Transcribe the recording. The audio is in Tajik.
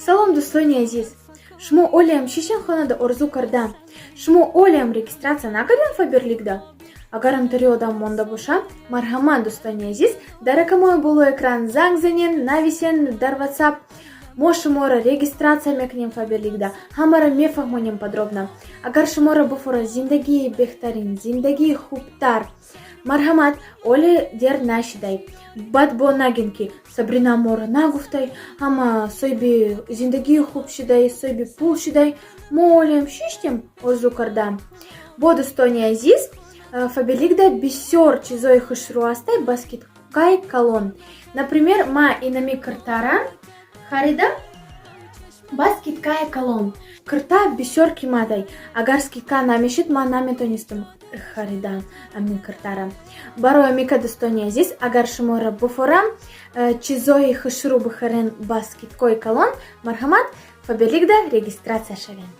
Салом, дӯстони азиз! Шумо олиам шишен хонада орзу кардан? Шумо олиам регистрация накардем Фаберликда? Агар ҳамтари одам монда боша, марҳамат, дӯстони азиз, дар рақамҳои болои экран занг занен, нависен дар WhatsApp. Мо шуморо регистрация мекунем Фаберликда, ҳамаро мефаҳмонем подробно. Агар шуморо буфора зиндагии беҳтарин, зиндагии хубтар, марҳамат, оле дер нашидай. Баъд бо нагин, ки Сабрина моро нагуфтай, ҳама соҳиби зиндагии хуб шидай, соҳиби пул шидай, мо олиам шиштем орзу карда. Бо, дӯстони азиз, Фаберликда бисёр чизои хушрӯ ҳастай ба скидкаи калон. Например, ма инами киртара харидам ба скидкаи калон. Кирта бисёр қиматай. Агар скидка намешид, ман наметонистам харидан амин киртара. Барои амика, дӯстони азиз, агар шуморо буфорам чизои хушрӯ бихарен ба скидкои калон, марҳамат, Фаберликда регистрация шавем.